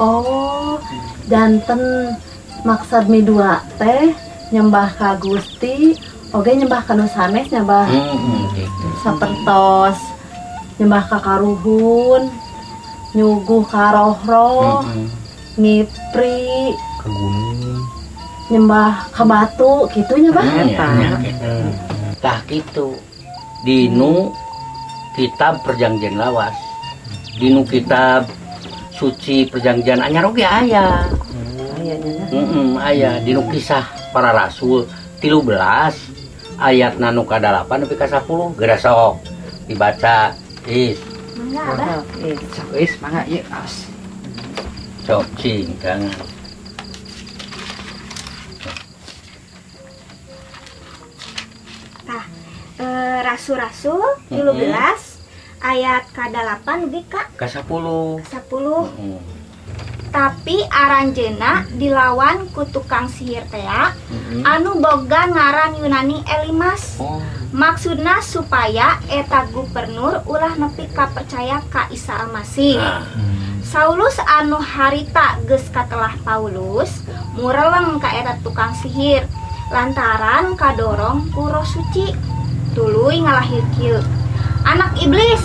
Oh, janten maksad midua teh nyembah ka Gusti, oge nyembah ka nu sanes nya, Bah. Gitu. Sapertos nyembah ka karuhun, nyuguh ka roh-roh, ngipri, Ke gunung. Nyembah ka batu kitu nya, Bah. Ya, ya, gitu. Tah kitu. Dinu kitab perjanjian lawas. Dinu kitab suci perjanjian anyar oge aya. Aya nya. Heeh, aya dinu Kisah Para Rasul 13 ayat nu ka-8 nepi ka 10. Geura sok dibaca. Is. Mangga, Abah. Sok is mangga ieu aos. Sok cing jangan. Tah, Rasul-rasul 13 ayat ka-8 dugi ka Ka 10. 10. Tapi aranjeuna dilawan ku tukang sihir tea anu boga ngaran Yunani Elimas. Maksudna supaya eta gubernur ulah nepi ka percaya ka Isa Almasih. Saulus anu harita geus katelah Paulus mureleng ka eta tukang sihir lantaran kadorong ku Roh Suci tuluy ngalahir kieu. Anak iblis,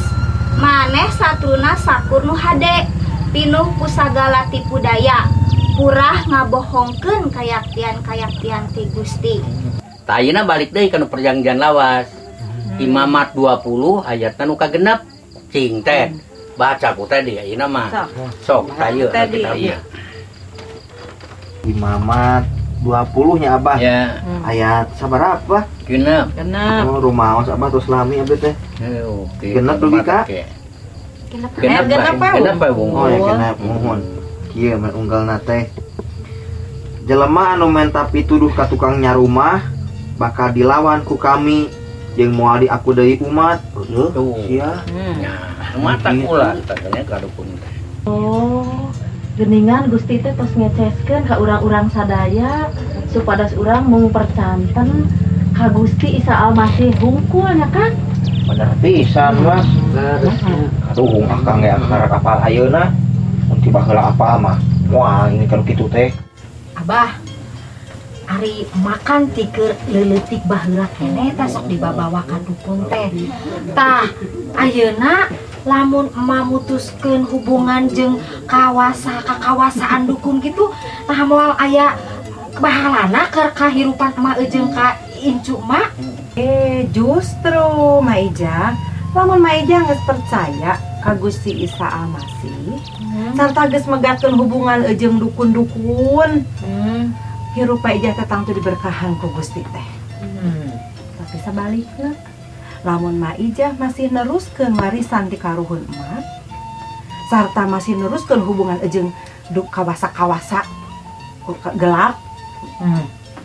maneh satruna sakur nu hade pinuh ku sagala tipu daya, purah ngabohongkeun kayaktian-kayaktian ti Gusti. Tah ayeuna balik deui kana perjanjian lawas. Imamat 20 ayatna nu kagenep. Cing teh. Baca ku tadi ayeuna mah. Sok. Sok tah ieu Tadi, kitabna. iya. Imamat 20 nya, Abah. Ya. Ayat sabaraha? Genep. Genep. Oh, rumaos Abah tos lami abdi teh. Oke. Genep dugi ka? Genep. Genep, Genep, Pak. Pak. Genep, Pak, Bung. Oh ya genep, muhun. Kieu mah unggalna teh. Jelema anu menta pituduh ka tukang nyarumah bakal dilawan ku kami jeung moal diaku deui umat. Heuh, Tuh. sia. Ya, mata Gitu. kula tanya ka dukun teh. Oh, geningan Gusti teh tos ngeceskeun ka urang-urang sadaya supados urang mung percanten ka Gusti Isa Almasih hungkul nya kan? Bener pisan, Mas. Aduh, akang ge akar apal ayeuna. Mun ti baheula apal mah. Moal ini kan kitu teh. Abah, ari makan ti keur leuletik baheula keneh tah sok dibabawa ka dukun teh. Tah, ayeuna lamun emak mutuskeun hubungan jeung kawasa kakawasaan dukun kitu, tah moal aya bahalana keur kahirupan emak jeung ka incu emak. Justru Maija, lamun Maija geus percaya ka Gusti Isa Almasih, sarta geus megatkeun hubungan jeung dukun-dukun, hirup Maija teh tangtu diberkahan ku Gusti teh. Tapi sebaliknya, lamun Maijah masih neruskeun warisan ti karuhun emak, sarta masih neruskeun hubungan jeung kawasa-kawasa gelap,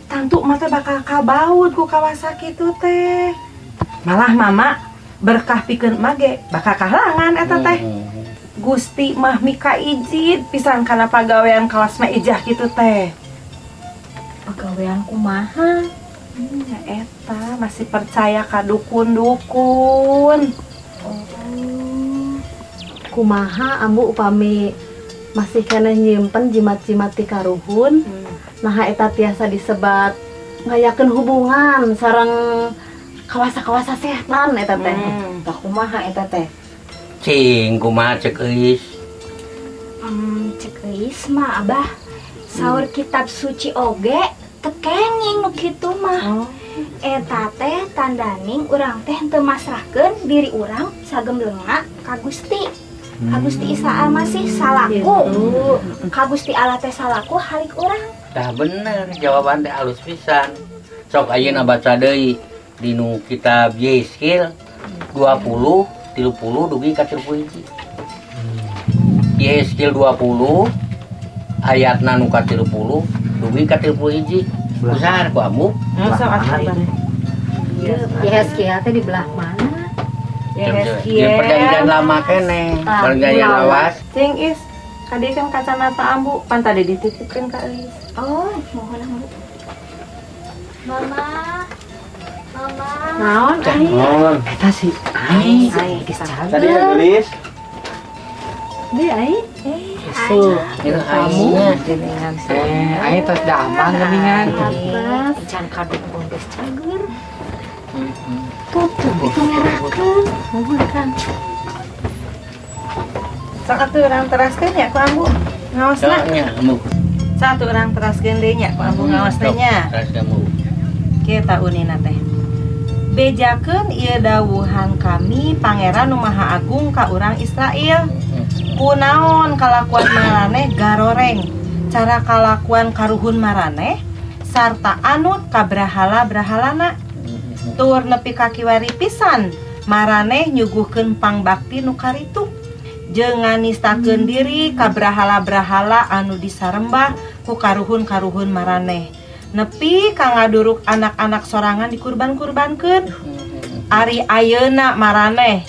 tangtu emak teh bakal kabaud ku kawasa kitu teh. Malah mama berkah pikeun emak ge bakal kahalangan eta teh. Gusti mah mika ijid pisan kana pagawean kawas Maijah kitu teh. Pagawean kumaha? Ya eta masih percaya ka dukun-dukun. Oh. Kumaha ambu upami masih keneh nyimpen jimat-jimat ti karuhun? Nah eta tiasa disebat ngayakeun hubungan sareng kawasa-kawasa setan eta teh. Tah kumaha eta teh? Cing kumaha cek euis? Cek euis mah Abah, saur kitab suci oge teu kenging nu kitu mah. Eta teh tandaning urang teh teu masrahkeun diri urang sagembleungna ka Gusti. Ka Gusti Isa Almasih salaku. Gitu. Ka Gusti Allah teh salaku halik urang. Tah bener jawaban teh alus pisan. Sok ayeuna baca deui dinu kitab Yehezkiel 20 30 dugi ka 31. Yehezkiel 20 ayatna nu ka 30 dugi ka 31. Usaha ku ambu. Sok atuh, Abah. Yehezkiel teh di belah mana? Di perjanjian lama keneh, perjanjian lawas. Cing is, kadi kan kacamata ambu pan tadi dititipkeun ka Eis. Oh, mohon ambu. Mama. Mama. Naon ai? Naon? Eta si Ai, Ai, geus Tadi ya gelis. Di ai. Asup. Kamu geningan. Aing tos damang geningan. Can kadukun geus cager. Tutup itu ngerakeun. Nuhun Kang. Sok atuh urang teraskeun nya ku Ambu. Ngaosna. Ambu. Satu urang teraskeun deui nya ku Ambu ngaosna nya. Teraskeun Ambu. Kieu ta unina teh. Bejakeun ieu dawuhan kami Pangeran Nu Maha Agung ka urang Israel. Kunaon kalakuan maraneh garoreng, cara kalakuan karuhun maraneh sarta anut ka brahala-brahalana. Tur nepi ka kiwari pisan maraneh nyuguhkeun pangbakti nu karitu. Jeung nganistakeun diri ka brahala-brahala anu disarembah ku karuhun-karuhun maraneh. Nepi ka ngaduruk anak-anak sorangan dikurban-kurbankeun. Ari ayeuna maraneh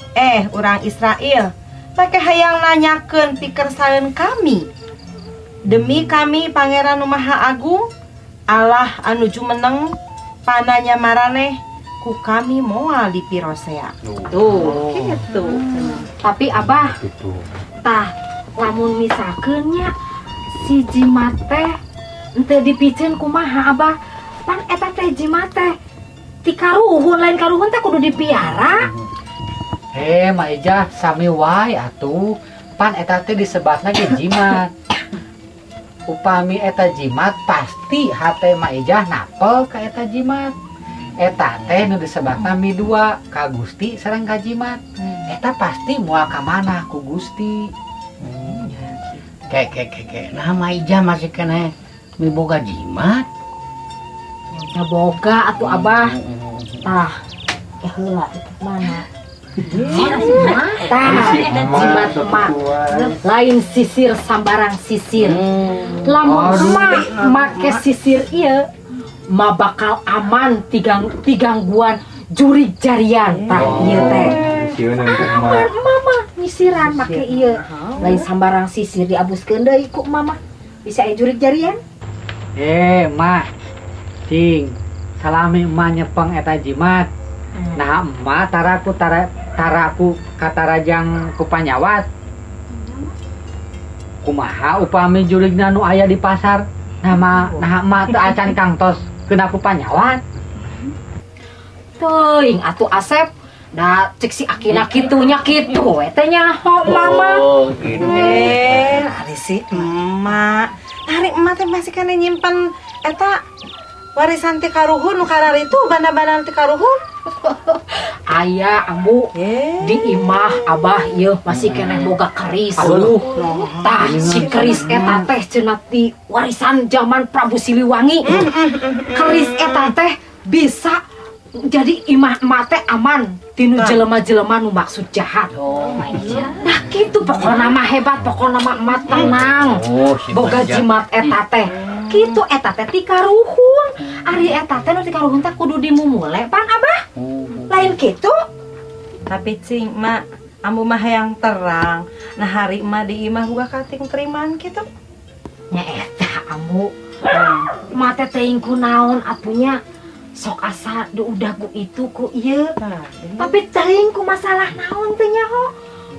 urang Israel make hayang nanyakeun pikersaeun kami. Demi kami Pangeran Nu Maha Agung, Allah anu jumeneng pananya maraneh ku kami moal dipirosea. Tuh, gitu. Tapi Abah, tah lamun misalkeun nya si jimat teh henteu dipiceun kumaha Abah? Pan eta teh jimat teh ti karuhun, lain karuhun teh kudu dipiara. Ma Ijah sami wae atuh. Pan eta teh disebatna ge jimat. Upami eta jimat pasti hate Ma Ijah napel ka eta jimat. Eta teh nu disebatna midua ka Gusti sareng ka jimat. Eta pasti moal ka mana ku Gusti. Ke. Nah Ma Ijah masih keneh miboga jimat. Ya boga atuh Abah. Tah, heula itu mana? Tah, jimat emak lain sisir sambarang sisir. Lamun emak make sisir ieu mah bakal aman ti gangguan jurig jarian. Tah ieu teh. Aman mama nyisiran make ieu. Lain sambarang sisir diabuskeun deui ku mama. Bisa aya jurig jarian. Mak. Cing, salami emak nyepeng eta jimat. Nah, emak taraku katarajang ku panyawat. Kumaha upami jurigna nu aya di pasar? Nah, emak teu acan kangtos kena ku panyawat. Teuing atuh Asep, da cek si akina kitu nya kitu we teh nyaho mama. Oh, gitu. Ari si emak. Ari emak teh masih kana nyimpen eta warisan ti karuhun nu kararitu banda-banda ti karuhun. Aya Ambu di imah Abah ieu masih keneh boga keris. Tah si keris eta teh cenah ti warisan zaman Prabu Siliwangi. Keris eta teh bisa jadi imah emak teh aman tinu jelema-jelema nu maksud jahat. Nah kitu pokona mah hebat, pokona mah emak tenang. Boga jimat eta teh. Kitu eta teh ti karuhun. Ari eta teh nu ti karuhun teh kudu dimumule pan Abah. Lain kitu. Tapi cing mak, ambu mah hayang terang. Nah hari emak di imah boga kating teriman kitu. Nya eta ambu. Emak teh teuing kunaon atunya. Sok asa udah ku itu ku ieu. Tapi teuing ku masalah naon teh nyaho.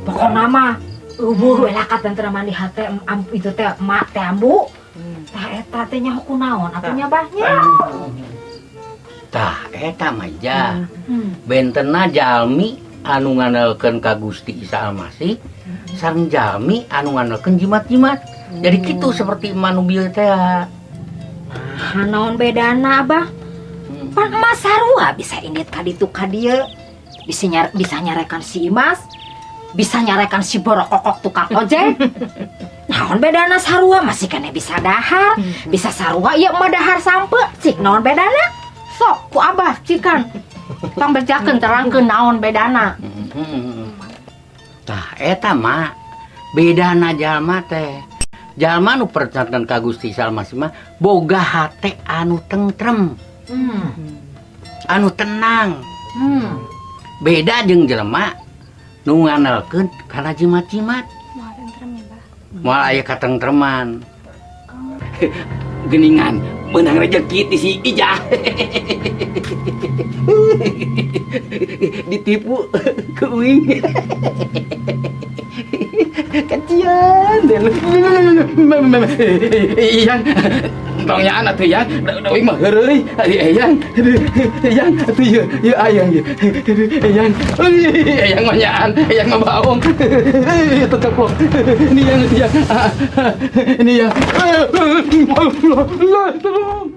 Pokona mah eueuh we lah katentraman di hate itu teh emak teh ambu. Tah eta teh nyaho kunaon atunya Bahnya. Tah eta mah Ijah. Bentena jalmi anu ngandelkeun ka Gusti Isa Almasih sareng jalmi anu ngandelkeun jimat-jimat. Jadi kitu seperti manu bieu teh. Nah, naon bedana Abah? Pan emas sarua bisa indit ka ditu ka dieu. Bisa nyarekan si Imas, bisa nyarekan si borokokok tukang ojek. Naon bedana sarua masih kene bisa dahar, bisa sarua ieu mah dahar sampe. Cik naon bedana? Sok ku Abah cikan. Tong bejakeun terangkeun naon bedana. Tah eta mah bedana jalma teh. Jalma nu percanten ka Gusti Isa Almasih mah boga hate anu tentrem. Anu tenang. Beda jeung jelema nu ngandelkeun kana jimat-jimat. Moal tentrem ya, Bah. Moal aya katentreman. Geningan menang rejeki ti si Ijah. Ditipu ku uing. Kajian deh lu. Eyang, tong nyaan atuh Yang. Deui mah heureuy. Eyang, Eyang atuh ieu, ieu ayang ieu. Eyang, Eyang mah nyaan, Eyang mah baong. Tetep kok. Ini yang, yang. Ini yang. Tolong.